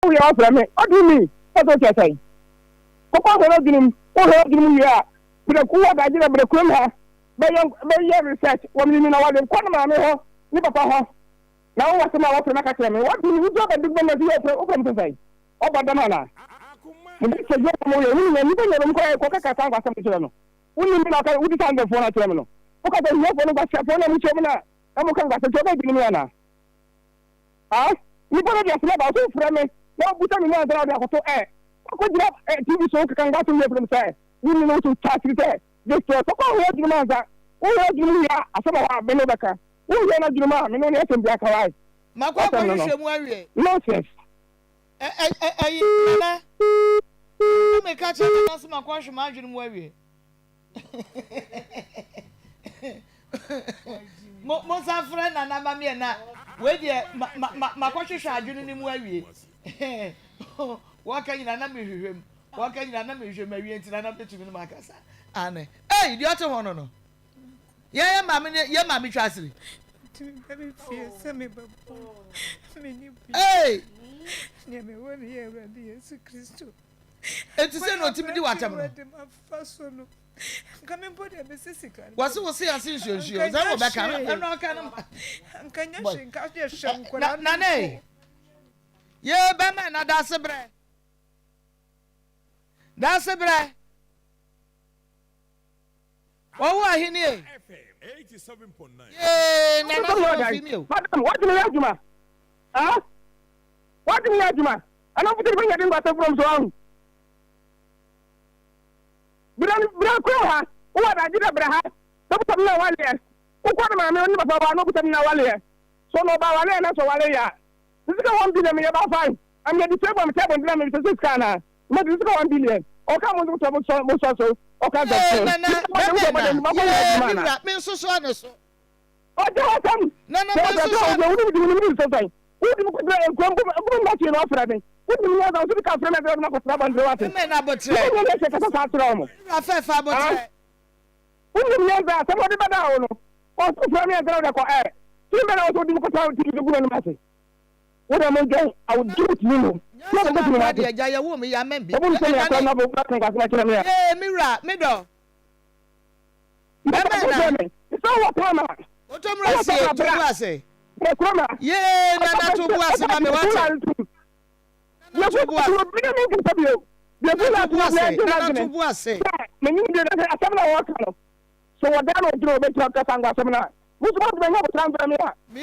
Woyɛ wafrɛ me. What do you mean? Wopɛ sɛ wokyerɛ sɛn? Kɔkɔ ahwɛ w'adwene mu. Wohwɛ w'adwene mu wie a, brɛ kuw adagye na brɛ kurom ha bɛyɛ bɛyɛ research wɔ me na wɔde kɔ ne maame hɔ ne papa hɔ. Na wowɔ asɛm a wafrɛ me aka kyerɛ me. What do you mean? Wotu aba dugbe na ɛsɛ yɛ wofrɛ me sɛ sɛn? Ɔba dɛm anaa? Mede sɛ dwuma na moyɛ. Wonim yɛn nnipa nyɛ bɛm kɔ kɔ kaka saa nkwasɛm no kyerɛ no. Wonim me na ɔka wodi saa nsɛmfoɔ no akyerɛ me no. Woka sɛ hiafoɔ no nkwaseafoɔ na mohyia mu na na moka nkwasɛm kyerɛ ɔbɛgyene me anaa? Ah, nipa no de asɛm aba, ɔsɛ wofrɛ me na wobusa me mu ansa na wode akɔto ɛ. Wakɔgyina ɛ TV so wokeka nkwaso wie frɛ me sɛ wonni no woso twa akyiri sɛ Victor sɛ kɔ hwɛ adwene mu ansa. Wohwɛ adwene mu wie a asɛm wɔ hɔ a me ne wo bɛka. Wonhwɛ no adwene mu a me ne wo ne asɛm biara ka why? Makɔ W'asɛm no no. akɔhwehwɛ mu awie. Nonsense. Ɛ ɛ ɛ ɛyi Nana, na meka kyerɛ Nana sɛ makɔ ahwɛ m'adwene mu awie. Mo monsan frɛ Nana ma meɛ na wei deɛ ma ma ma makɔhwehwɛ adwene no mu awie. Wɔka nyinaa na mehwehwɛ mu. Wɔka nyinaa na mehwehwɛ mu awie nti Nana bɛtumi no makasa. Ane. Ei deɛ ɔte ho no no. Yɛn yɛ maame ne yɛ maame twa asiri. Ei. Enti sɛ na otumi di w'atɛm no. Wɔse wo se ase nsuonsuo sɛ wɔbɛka ɛno ɔka no ma nane ye bɛma na daase berɛ daase berɛ wɔwo ahenni ye nana sɛ wɔfi mi o. Madam, wɔtumi yɛ adwuma. Ah, wɔtumi yɛ adwuma. Ɛna mfutiri bɛ nyɛ den kwasɛ from so ahu. Bra bra kurom ha, wowɔ adagye dɛ bra ha, bɛbusa me na waleɛ. Wokɔ ne maame ne papa hɔ a na ɔbusa me na waleɛ. So na ɔba waleɛ na sɛ ɔwale yɛ a. Ne sika 1 billion meyɛ ba fine. I'm yɛ disabled me table ntina me sɛ sika anaa. Me de sika 1 billion. Ɔka mo nso mo sɔ mo sɔ so. Ɔka sɛ Ee nana bɛmɛ na yee me wura me nso so ano so. Ɔgye hɔ sɛm. Nana me nso so ano. Wodi mi di mi sɛ sɛn. Wodi mi kɔtena nkura mpo mpo mma tie na ɔfrɛ me. Wodi mi nyansa nso bi ka frɛ me ɛdɛ ɔdoma kɔtena abɔnten wate. Bɛmɛ na abotrɛ. Wodi mi nyansa kasa saa kyerɛ ɔmo. Wura fɛfɛ abotrɛ. Wodi mi nyansa asɛm ɔde bɛda wo no. Ɔso frɛ me ɛdɛ ɔde kɔ ɛ. Ti mbɛ na ɔso wodi mi kɔtena TV so gu m'anim ase. Wo dɛ mo dwɛn I will do it you know. Nyansa na akora deɛ gya yɛ wo me yɛ amɛn bi. Obu nsɛm yɛ akora na bo bɛ kan kwasɛm akyerɛ me a. Yee me wura me dɔ. Bɛmɛ na. Sɛ wɔ time a. Oto mura sie to bu ase. Yee nana to bu ase ma me wate. Nana to bu ase. Nana to bu ase. Nana to bu ase. Me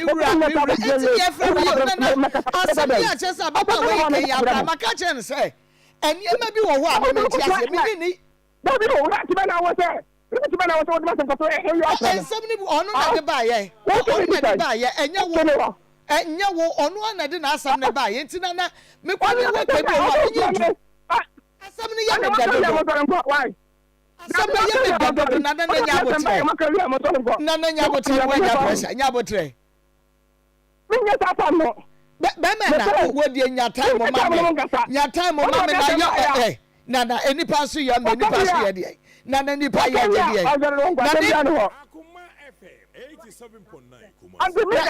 wura me wura eti deɛ fɛ wo yɛ nana asɛm yi akyɛ sɛ ababaawa yi kan yi akora maka kyerɛ no sɛ nneɛma bi wɔ hɔ a me mente aseɛ me ni ni. Dabi o, right bɛ na wɔ sɛ right bɛ na wɔ sɛ wɔde ma sɛ nkɔtɔ ɛhɛ yɛ ɔfrɛ no. Nsɛm no bi ɔno na de baayɛ ɔno na de baayɛ ɛnyɛ wo ɛnyɛ wo ɔno na de n'asɛm no baayɛ nti nana mekɔ ne wɔ kɛ bi wɔ hɔ a menye ntu asɛm no yɛ me dɛ dodo asɛm no yɛ me dɛ dodo nana na nya abotrɛ nana nya abotrɛ wo nya pressure nya abotrɛ. Menyɛ saa tam no. Bɛmɛ na wo deɛ nya time ma me nya time ma me na yɛ ɛ ɛ na na nipa nso yɛ mɛ nipa nso yɛ deɛ na na nipa yɛ gye deɛ na ne na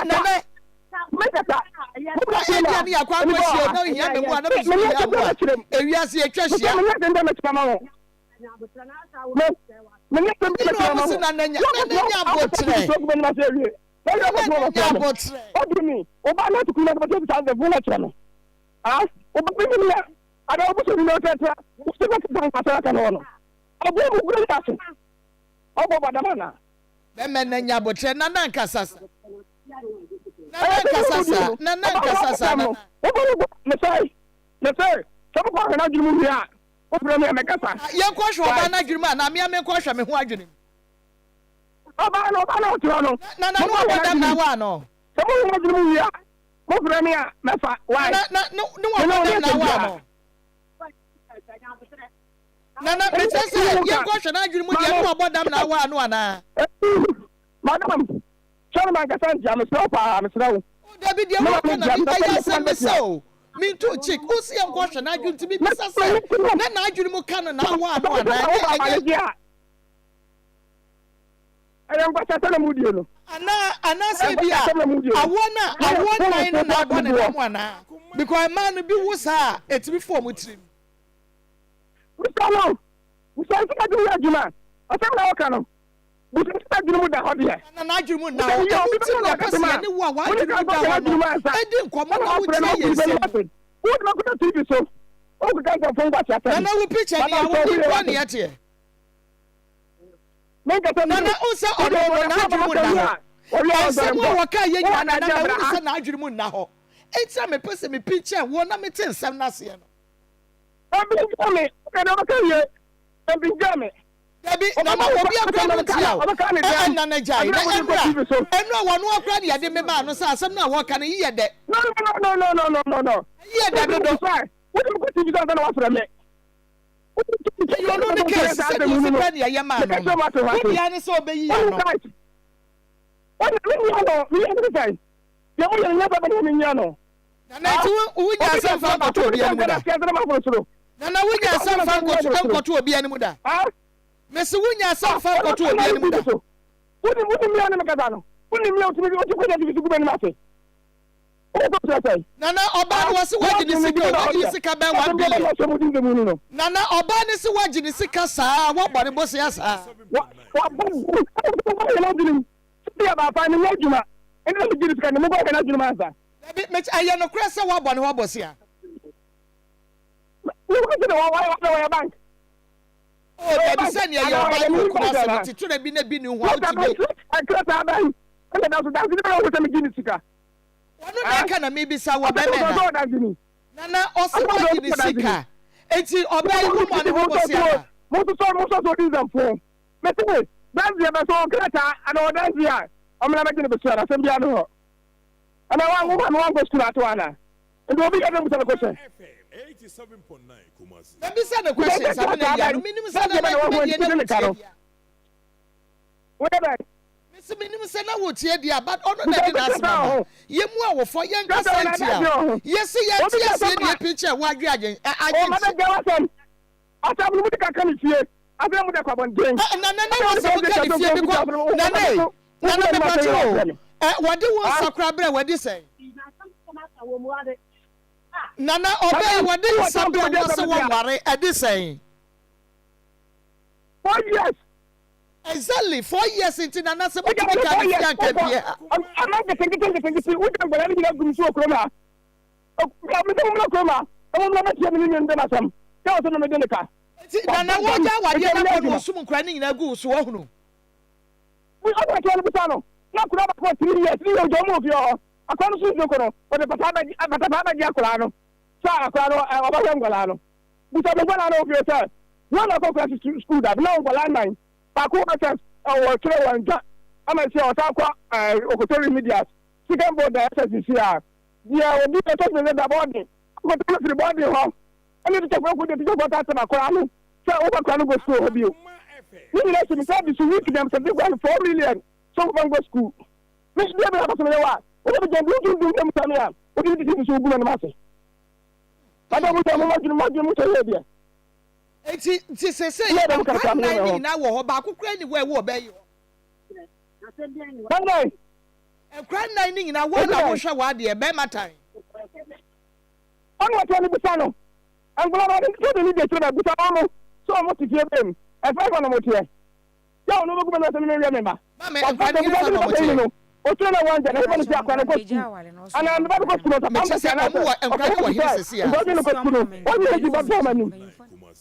na na ebia ne yakɔ akɔ hyia na ohia me mu a na me nso hia wo a ewiase atwa hyia ɛna ɔmo se na na nya na na nya abotrɛ na na nya abotrɛ. Ada obuso ni n'ɔtɛtɛ wosi bɛ kasa nkasa aka no no ɔbɔ mu gure ase ɔbɔ badama na. Bɛmɛ na nya abotrɛ na na nkasa sa na na nkasa sa na na nkasa sa na. Wobɔ no bɔ mesɛe mesɛe sɛ wokɔ ahwɛ n'adwene mu wie a wofrɛ me a mɛkasa. Yɛnkɔ hwɛ ɔbaa n'adwene mu anaa mea menkɔ hwɛ me ho adwene mu. Ɔbaa no ɔbaa no ɔte hɔ no. Na na no ɔbɔ dam na awa ano. Sɛ mohwɛ n'adwene mu wie a mofrɛ me a mɛfa why. Na na ne wɔbɔ dam na awa ano. Nana mekyerɛ sɛ yɛnkɔ hwɛ n'adwene mu deɛ ne wɔbɔ dam na awa ano anaa. Madam sɛ no mankasa ntia mesrɛ wo paa mesrɛ wo. Dabi deɛ wɔka na ɛyɛ asɛm mesɛ o mintu chick wo si yɛnkɔ hwɛ n'adwene nti mebisa sɛ na n'adwene mu ka no na awa ano anaa ɛnyɛ ɛnyɛ. Ɛyɛ nkwaseasɛm na modie no. Anaa anaasɛ ebi a awoɔ no a awoɔ nnan no na abɔ ne nam anaa because mmaa no bi wo saa a ɛtumi fo wɔn tirim. Bisa no, bisa no sɛ n'adwene yɛ adwuma a, asɛm na ɔka no. Bisa no sɛ n'adwene mu da hɔ deɛ. Na n'adwene mu nna hɔ. Ɛno nti na yɛpɛ sɛ yɛne wo a w'adwene mu da hɔ no di nkɔmmɔ na wotie yɛn nsɛm. Wode bɛkɔtɔ TV so, wokeka nkurɔfoɔ nkwaseasɛm. Nana wo picture ni a wode nkoa ne ɛteɛ. Nana wo sɛ ɔno no n'adwene mu nna hɔ. Nsɛm a wɔka yɛ nyinaa nana mahu sɛ n'adwene mu nna hɔ. Enti na mepɛ sɛ me picture wo na mete nsɛm no aseɛ no. Dabi, Nana obi akura no ntia o. Ɛɛ Nana gyae na ɛnura ɛnura wɔn akura ne yɛde memaa no sɛ asɛm no a wɔka no yi yɛ dɛ. No no no no no no no. Yi yɛ dɛ dodo. Ɛyɛ ɔno ne case sɛdeɛ ɔsi pɛ ne yɛyɛ maa no no. Wo deɛ ne sɛ ɔbɛyi yɛ ano. Nana nti wonya asɛm fa nkɔto obi anim da. Nana wonya asɛm fa nkɔto obi anim da. Mesi wonya asɛm fa nkɔto obi anim da. Nana ɔbaa no wɔsi wagye ne sika o wagye ne sika bɛn 1 billion. Nana ɔbaa no si wagye ne sika saa wabɔ ne bosea saa. Dabi mekyi ɛyɛ nokorɛ sɛ wabɔ ne hɔ bosea. Oh dabi sɛ nea ɛyɛ ɔbaa ne okunu asɛm nti twerɛ bi na bi ne ho a wotumi. Ɔno na ɛka na mebisa wɔ bɛmɛ na. Nana ɔsi wagye ne sika eti ɔbaa yi wo mɔ ne ho bosea na. Mososɔ mososɔ odi nsɛmfo. Mese danseɛ bɛ so krataa ana ɔdanseɛ a ɔmena bɛgye ne bosea no asɛm biara ne hɔ. Ana wa wo maame wankɔ sukuu ato ana? Nti obi yɛ dɛ busa no question. Mebisa no questions a mena yia no menim sɛ na na dwumadie na wotie dia. Woyɛ dɛn? Mese menim sɛ na wotie dia but ɔno na ɛde n'asɛm aba. Yɛ mu awofɔ yɛn kasa ntia o. Yɛse yɛnte aseɛ ne yɛpii kyɛ wo adwe adwen adwen O mabɛgya w'asɛm. Asɛm no mode kaka ne fie. Afei mode kɔ abɔnten. Nana na wɔ sɛ woka ne fie bi kɔ nana e nana mepakyɛ o ɛ wɔde wo nsa koraa berɛ wɔde sɛn. Nana ɔbɛ yi wɔde nsa berɛ wɔ sɛ wɔnware ɛde sɛn. 4 years. Exactly 4 years nti nana sɛ motumi ka ne fie anka pie ha. Ama nketenkete nketenkete wogya nkwadaa no nyina gum so wɔ kurom ha. Mesɛ mommra kurom ha na mommra bɛtie me ne nua no dɛm asɛm sɛ wɔ sɛ na mede ne ka. Nti nana wɔgya awadeɛ no akɔ no ɔsum nkwadaa no nyinaa gu wo so wahunu. Ɔde akyerɛ no bisa no na akwadaa baako wɔ 3 years ne yɛ ogya ɔmo wɔ fie hɔ akwadaa no so nsuo kɔ no wɔde pata abɛgye pata abɛgye akwadaa no sɛ akwadaa no ɔbɛhwɛ nkwadaa no bisa me nkwadaa no wɔ fie sɛ wɔn na akɔ kura sukuu da na nkwadaa nnan baako wɔ sɛ ɔwɔ kyerɛ wɔn nta ama sɛ ɔsan kɔ okoto remedials second board na ɛsɛ sisi a deɛ obi ɛtɔ so ne da bɔɔden akɔtɔ no firi bɔɔden hɔ ɛne tikyafoɔ kɔ deɛ tikyafoɔ ta asɛm akwadaa no sɛ wokɔ akwadaa no nkɔ sukuu hɔ bio ne nyina si mesɛ de so week dɛm sɛ de kɔ no 4 million sɛ wokɔfa nkɔ sukuu me deɛ bɛyɛ akɔsɛm yɛ wɔ a wode bɛgya dundundum na musa me a wode ne titi so wogu m'anim ase bàtà mo sɛ mo madwene madwene mo sɛ yɛ deɛ. Eti nti sese nkwa nnan ne nyinaa wɔ hɔ baako kura ni hɔ ɛwɔ ɔbɛn yi hɔ. Nkwa nnan ne nyinaa wɔn na wɔhwɛ wɔ adeɛ bɛrima tan. Ɔno ɔtɔ ne busa no nkwadaa no ɔde to de ne de kyerɛ bɛ busa wɔn mo sɛ wɔn te fie bɛn mu ɛfɛ ɛfɛ na wɔn teɛ yɛ wɔn bɛgu bɛ na ɔsɛ mímí wia mi ma wɔfɛ sɛ busa ne papa yi no otire na wɔn gyɛ na ɛfɛ no si akora no kɔ sukuu anaa ne ba no kɔ sukuu no ɔsɛ mekyɛ sɛ ɔmo wɔ nkwadaa no wɔ hene sisi a nkwadaa no kɔ sukuu no wɔn nyɛ ti ba bɔ ɔmo anim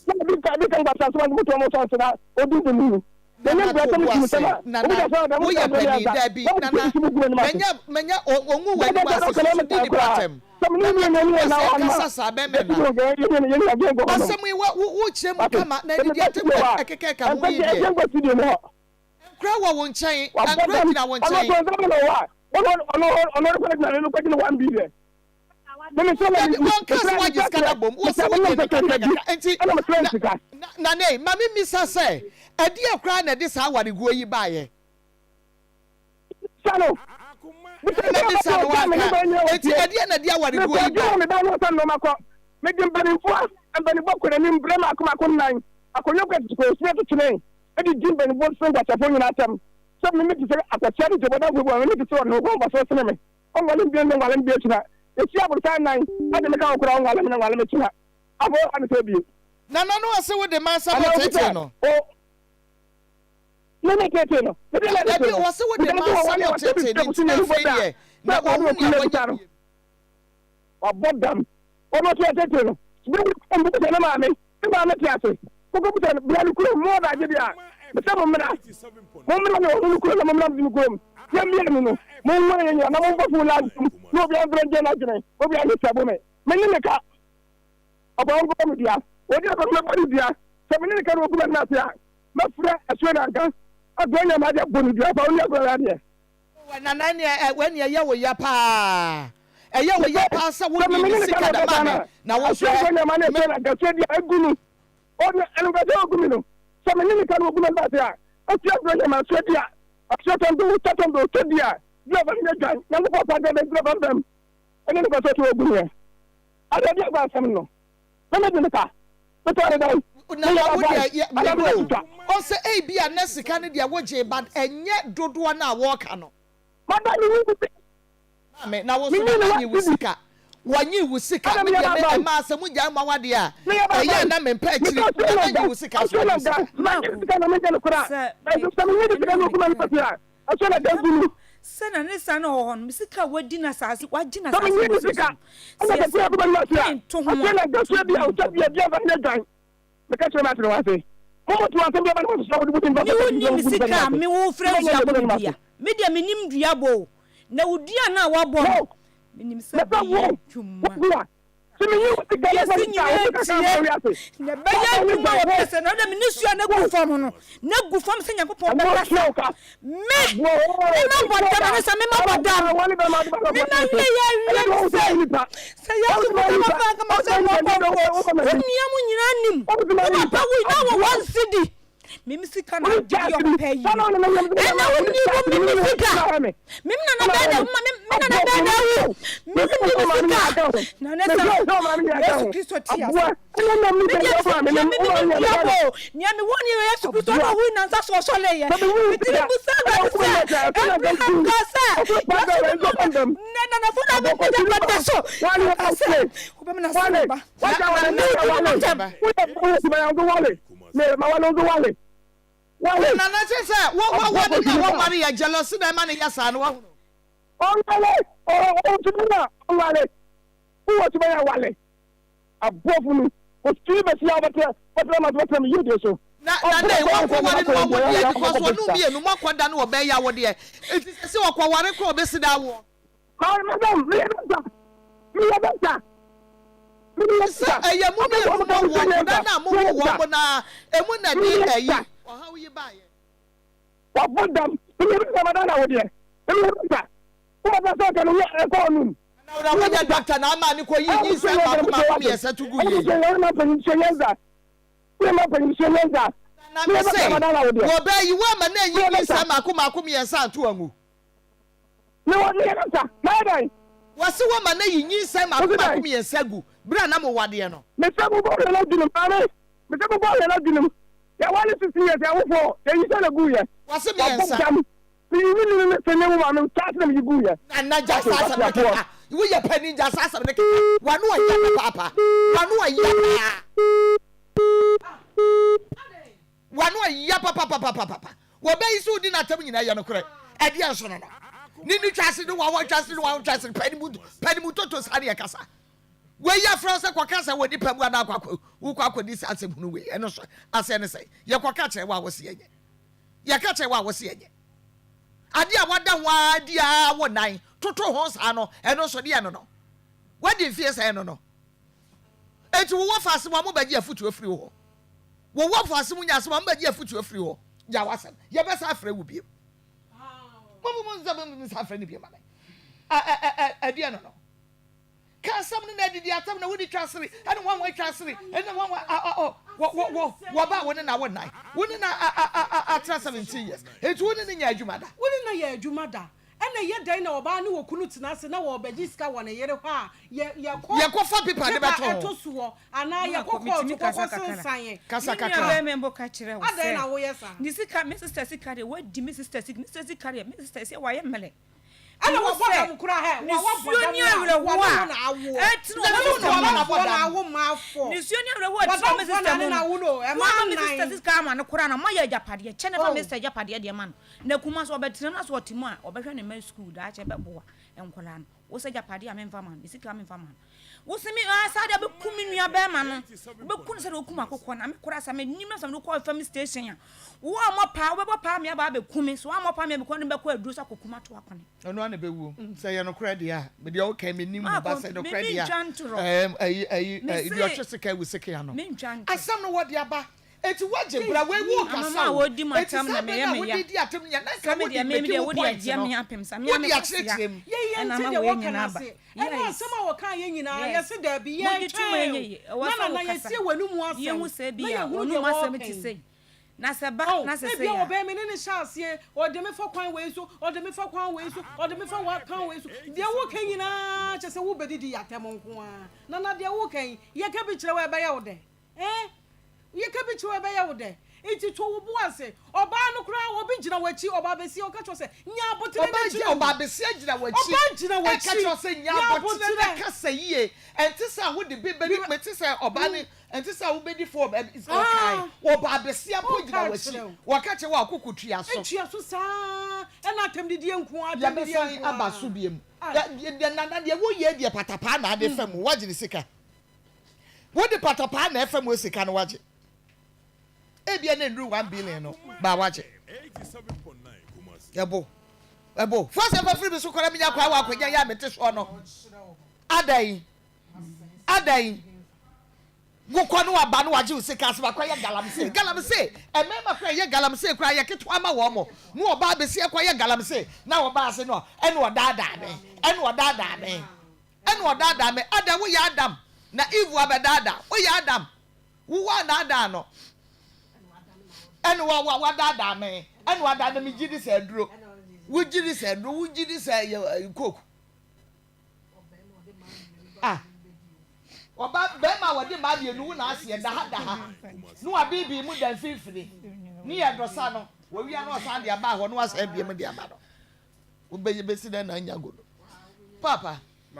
na bi ka bi ka nkwadaa so wɔn mo to ɔmo sɔn so na odi di mu. Nana to bo ase nana woyɛ panin dabi nana manya manya ongu w'anim ase susu di nipa atɛm nana to bo ase ɛkasa saa bɛmɛ na asɛm yi wa wo wo kyerɛ mu kama na ɛdidi atɛm na ɛkeka ka ho yi deɛ nkura wɔ wo nkyɛn nkura gyina wo nkyɛn. Dabi, wɔnka sɛ woagye sika no abom, wose wogyee no kakrakakra. Enti, na, na, Nane, ma memmisa sɛ, ɛdeɛn koraa na ɛde saa awareguo yi baeɛ? Na mɛbisa no, wanka. Enti, ɛdeɛn na ɛde awareguo yi baeɛ? Mede mpanimfoɔ a mpanimfoɔ kɔ n'anim berɛ mmaako mmaako nnan, akonnwa kɔ atukɔ, osu atotwene, de di mpanimfoɔ so nkwaseafoɔ nyinaa atɛm. Sɛ me mete sɛ akwatia ne gyebɔdamfo bi wɔ me mete sɛ ɔno ɔkɔ mfasoɔ sene me. Ɔnwale me bio ne nwale me bio kyena. Yɛhyia aborosan nan de me ka wo koraa ɔnwale me na nwale me kyena. Afei ɔha me sɛ bio. Nana no ɔse wo de m'asɛm Anaa obi reteetee sɛ no. o me ne teetee no. Me de na Dabi teetee no. ɔse wo de Meda so wɔ m'asɛm wale a wɔsɛ reteetee me no firi nti na abosome mmienu afei da deɛ sɛ na ɔne wahu okunu nea no wanya abusa no. bio. Wabɔ dam. Ɔno ɔte ateetee no. Bi mbusa ne maame. Ne maame te ase. Mokɔ busa no, bra ne kurom, mo ɔdaagye deɛ a, mesɛ mo mmra. Mommra ne ɔno ne kurom na mommra me kurom. Yɛn mmienu no, monware yɛn nyinaa na momfa funu no adom na obiara mfrɛ nkyɛn n'adwene, obiara ne sɛ bo me. Me ne ne ka. Ɔbɔ nkɔ me dua. Ɔdi akɔ no mɛbɔ ne dua. Sɛ me ne ne ka na ɔgu m'anim ase a, mɛfrɛ asuo no anka. Agoa nya m'adeɛ bɔ ne dua fa wo ne agoa adeɛ. Oh Nana ɛneɛ ɛ wɛneɛ ɛyɛ wo ya paa ɛyɛ wo ya paa sɛ wo Sɛ nyi me ne ne ne ka sika na da ɔbɛka maa no me a, na wo nso asuo ɛ nkɔ nya m'adeɛ me asuo no anka asuo deɛ agu no. Ɔde ɛnonkwa sɛ ɔgu me no. Sɛ me ne ne ka na ɔgu m'anim ase a, asuo nkɔ nya m'asuo deɛ asuo tɔn do tɔ tɔn do tɔ deɛ deɛ ɔfa no nyɛ dwan. Nyankopɔn fa deɛ bɛdurɛ fam fam ɛne ne kɔ sɛ ɔte ɔgu meɛ. Adeɛ deɛ kɔ asɛm no. Me me de me ka. Me tɔ ne dan. Na Me yɛ na wo babae. deɛ yɛ Ana me mebɔ yɛ o tutwa. Ɔsɛ ebi a na sika no deɛ wogyee but ɛnyɛ dodoɔ no a wɔɔka no. Mada me wu bi. Maame na wo Me nso nyi na ne na wa nyi wo bi. sika. Wɔnyi wo sika Ana me me yɛ deɛ me babae. ɛmaa sɛ mo gyae mo awadeɛ a Me yɛ ɛyɛ a babae. na mempɛ Me akyiri tɔ na asuo na na nyi ga. wo sika so Asuo wɔnyi na wo ga. sika. Ma nye Marco, sika na me nyɛ no kora. sɛ Nanso sɛ me nye ne me sika ne na wo ogu m'anim meka ase a, asuo na ga gu no. Sɛ na ne saa na ɔwɔ hɔ no, me sika a wadi n'asaase, wagye Sɛ n'asaase menye wɔ ne sɛ sika so. na Sɛ sɛ yɛsɛ gu m'anim ase a, pɛn to ho ɔkyerɛ a, na nkasoa bi a ntumi ɔtwa ntɔ bi a biara mfa nyɛ dwan. Meka kyerɛ m'asene wɔ ase, Mommoto asɛm biara mma no so sɛ wode mo din Me bɛfa wo sɛ ni me mo gu sika m'anim a ase. me wo frɛ Momma nso nyɛ abɔ m'anim me ase. dua. Me deɛ me nim dua bɔ o. Na wo dua no a wabɔ no, Wo, me nim sɛ mepɛ bɛyɛ wo, adwuma. wo boa. Sɛ menye wo sika na Wiase fa sika a nyinaa wobɛka ka tie ama wiase. na ɛbɛyɛ Woaba ne adwuma dwan, wɔ wo, pɛsɛ na wode me nisuo na gu wo. fam no na gu fam sɛ Nyankopɔn Ɛno bɛkasa ɔtua wo ka. me Aboa oo, me ma bɔ ɔtua dam ka. ɛne sɛ me ma bɔ Ɔba dam saa, wɔne bɛma ade ba me bɛbɔ ma ase. wie yɛ Ɛne awie deɛ me wohu sɛ sɛ woyɛ nipa. sɛ Yesu Wohu sɛ Kristo woyɛ ma nipa. fa nka ma Wohu sɛ sɛ wɔ woyɛ nipa. kɔnkɔ Wokɔ wo m'anim. nua mu nyinaa nim Wohu sɛ wo woyɛ nipa. papa wui na wɔ Aboa. wɔn sidi Me me sika na Wone agye gya deɛ ase ɔpɛ bi. yi. Saa na wone me yam Ɛna sɛ wo wone ni gya wo ase me bi. me Wone sika. gya me. Me me nana bɛɛ na me me nana bɛɛ na awu. Me me ni me sika. Na ne sɛ Yesu Kristo ti ase. Me deɛ sɛ deɛ me me ni dua bɔ o. Nea me wɔ ne Yesu Kristo ɔna ɔwu nansa so ɔsɔre yɛ. Me tiri bu sɛ Awurade sɛ Abraham kaa sɛ Yesu ne ma ne nanafo na me me da pata so. Ɔkaa sɛ wobɛma na sɛ ba. Na na Wale. Wale. Nana kyerɛ sɛ wo wo wade na wɔnware yɛ jealousy na ɛma no yɛ saa no wahunu. Ɔnwale ɔntumi na ɔnwale wowɔ tumi yɛ wale aboɔfo no osii bɛsi a wɔbɛtɛ wɔtɛ ma wɔtɛ mu yie deɛ so. Na na ne wakɔ ware no wawo deɛ because wɔn mmienu mo akɔ da no wɔ bɛyɛ awo deɛ eti sɛ sɛ ɔkɔ ware kɔ ɔbɛsi da awoɔ. Madam, meyɛ dɔkta. Meyɛ dɔkta. Meyɛ Sɛ ɛyɛ mo mmienu mo wɔ nkwadaa no a mo wo wɔn mo na emu na de ɛyi ɔhaw yi baayɛ. Wabɔ dam. Meyɛ dɔkta madam na wo deɛ. Meyɛ dɔkta. Wo ma sɛ ɔka no yɛ ɛkɔ ɔnum. Na wo na woyɛ dɔkta na ama ne kɔ yi nyinsɛn baako baako mmiɛnsa to gu yie. Na me se wɔ bɛ yi wo ama na ɛyi nyinsɛn baako baako mmiɛnsa anto angu. Mewɔ meyɛ dɔkta. Mayɛ dɛn? Wɔse wɔma no ayi nyinsɛn mako mako miensa gu bere a na mowɔ adeɛ no. Mese mobɔ yɛn adwenem maame. Mese mobɔ yɛn adwenem. Yɛware 16 years yɛwo four yɛnyinsɛn na gu yɛ. Wɔse Wabɔ miensa. dam. Meyi me nini ne se ne wo maame saa ase na meyi gu yɛ. Nana gya Wate saa asɛm no waseafoɔ. keka. Woyɛ panin gya saa asɛm no keka. W'ano ɔya papaapa. W'ano ɔya paa. W'ano ɔya papapapapapa. Wɔbɛyi sɛ wodi n'atam nyinaa yɛ nokorɛ. Ɛdeɛn nso no no? Ne ne twa ase ne wawa twa ase ne wawa twa ase panimu panimu toto saa ne ɛkasa. Wei yɛ frɛ sɛ kɔka sɛ wɔ nipa mu anaa akɔ akɔ wokɔ akɔdi saa asɛm hunu wei ɛno so asɛ ne sɛ yɛkɔka kyerɛ wo a wɔsi ɛnyɛ. Yɛka kyerɛ wo a wɔsi ɛnyɛ. Adeɛ a wada ho ara di ara wo nan toto ho saa no ɛno nso deɛ no no. Wadi mfie sɛn no no. Enti wo wɔfa ase mu a mobɛgye afotuo afiri wo hɔ. Wo wɔfa ase mu nya asɛm a mobɛgye afotuo afiri hɔ. Gya w'asɛm. Yɛbɛsan afrɛ wo bio. Mo mo nsa mo nsa afrɛ no bio ma me. Ɛdeɛ no no. Ka asɛm no na adidi atam na wodi twa sere ɛne wɔn wɔn atwa sere ɛne wɔn wɔn a ɔ wɔ wɔ wɔ wɔba wo ne na wo nan wo ne na a a a atra 17 years eti wo ne ne nyɛ adwuma da. Wo ne na yɛ adwuma da. Ɛna ɛyɛ dɛn na ɔbaa ne okunu tena ase na wɔrebɛgye sika wɔ ne yere hɔ a, yɛ, yɛkɔ Yɛkɔfa paper de paper bɛto ho. ɛto soɔ anaa Maako, yɛkɔ kɔɔto metumi kasa kɔkɔ kakra. sensan. Kasa Me nua kakra. bɛrima mpo ka kyerɛ wo Adɛn sɛ, na woyɛ saa? ne sika, me sister sika deɛ, wadi me sister sika, me sister sika deɛ, me sister sɛ wayɛ mmerɛ. Ɛna Mehu wabɔ sɛ dam koraa hɛ, ne wa wabɔ suo dam ne a, awerɛhoɔ wɔne a wo na awoɔ. ɛtene Na wɔ me wo sister na mu wɔne no. abɔ dam. Awo mmaa fɔ. Ne suo ne awerɛhoɔ a ɛtene wɔ me W'adamfoɔ sister na mu ne no. na awo no o, Woamma ɛmaa me sister nnan. sika ama no koraa na moayɛ agyapadeɛ. Kyɛ na fa me Oh. sister agyapadeɛ deɛ ma no. Na kuma sɛ ɔbɛtena mu na sɛ ɔte mu a, ɔbɛhwɛ ne mma sukuu daakye ɛbɛboa nkwadaa no. Wo sɛ agyapadeɛ a memfa ma no, me sika a memfa ma no. Wo se me ah saa deɛ wobɛku me nua bɛrima no. Wobɛku no sɛdeɛ wokum akokɔ no. Na me koraa sɛ menim na sɛ mede wo kɔ FM station a, wo ammɔ paa, wobɛbɔ paa me aba abɛku me. Sɛ woammɔ paa me a, mekɔ ne bɛkɔ aduro so akɔkum ato akɔne. Ɔno ara na ɛbɛwuo. Sɛ ɛyɛ nokorɛ deɛ a, me deɛ woka yi mennim mu ba Maako, sɛ me nokorɛ deɛ a, mentwa ntorɔ. ɛɛm ayi ayi Me ɛɛ se deɛ ɔtwe sika awu seke ano. mentwa ntorɔ. Asɛm no wɔde aba. Eti woagye bra wei wo Amama kasa a o. wɔdi Eti m'atam saa na bere meyɛ no a me ya. wode di atam no yɛ na nka Sɛ me wode deɛ me make deɛ wo wode point agye no. me apem sa me a Wode me kwasea akyerɛkyerɛ mu. Yei ɛna yɛnte ama deɛ wei wɔka no nyinaa aba. ase. Ɛne Yes. asɛm a wɔkaa yɛ nyinaa, Yes. yɛse daabi, Mogye tom a yɛntwɛn ɛnyɛ yie. o. Ɛwɔ Na sɛ Nana wokasa. yɛtie w'anomu Yɛhu asɛm sɛ na bi a yɛhunu wɔnom deɛ asɛm wɔreka te yi. sei. Na sɛ ba Oh, na sɛ sei ebia a. wɔbɛn me ne no hyɛ aseɛ, ɔde me fa kwan wei so, ɔde me fa kwan wei so, ɔde me fa wa kwan wei so. Deɛ woka nyinaa kyerɛ sɛ wobɛdidi yɛn atɛm nko ara. Nana deɛ woka yi, yɛka bi kyerɛ wo a ɛbɛyɛ wo dɛ? Eh? Yɛka bi kyerɛ wo a ɛbɛyɛ wo dɛ? Nti to wo bo ase. Ɔbaa no koraa, obi gyina w'akyi, ɔbaa besia, ɔka kyerɛ wo sɛ, nya aboterɛ na Ɔbaa gyina mu. Ɔbaa besia gyina w'akyi Ɔbaa gyina ɛka w'akyi, kyerɛ wo sɛ nya nya aboterɛ na aboterɛ. kasa yie. Ɛnte sɛ a wode bi bɛdi, mete sɛ ɔbaa no Ɛnte sɛ wobɛdi fɔ ɔkae ɔbaa besia mpo gyina w'akyi wɔka kyerɛ wo a koko tua so. Tua so saa ɛna atɛmdidie nko ara atɛmdidie Yɛbɛsan nko ara. aba so biom. Nana deɛ woyɛ deɛ patapaa na ade fa mu wagye ne sika wode patapaa na ɛfa mu sika no wagye ebia na nnuru 1 billion no ba wagye ɛbo ɛbo fo sɛ fa firi mi so kɔla mi nya kwan wɔ akonnwa yɛ a mete soɔ no adan Adɛn? Wokɔ ne waba ne wagye wo sika ase wakɔyɛ galamsey. Galamsey! Mmarima koraa yɛ galamsey koraa yɛ ketewa ma wɔn mo. Ne ɔbaa besia kɔyɛ galamsey na ɔbaa ase no ɛna ɔdaadaa me. Ɛna ɔdaadaa me. Ɛna ɔdaadaa me. Adɛn woyɛ Adam na Eve abɛdaadaa. Woyɛ Adam. Wo woanaadaa no. Ɛna wa wa wadaadaa me. Ɛna wadaadaa me gye di sɛ aduro. Wogye di sɛ aduro. Wogye di sɛ ɛyɛ coke. Ah, ɔba bɛrima a wɔde mmaa mmienu wo n'aseɛ daha daha ne wabeebee mu da mfimfini ne yɛ dɔsa no wɔwia na ɔsan de aba hɔ na wasan abie mu de ama no wobɛyɛ bɛsi dɛn na anya godo papa.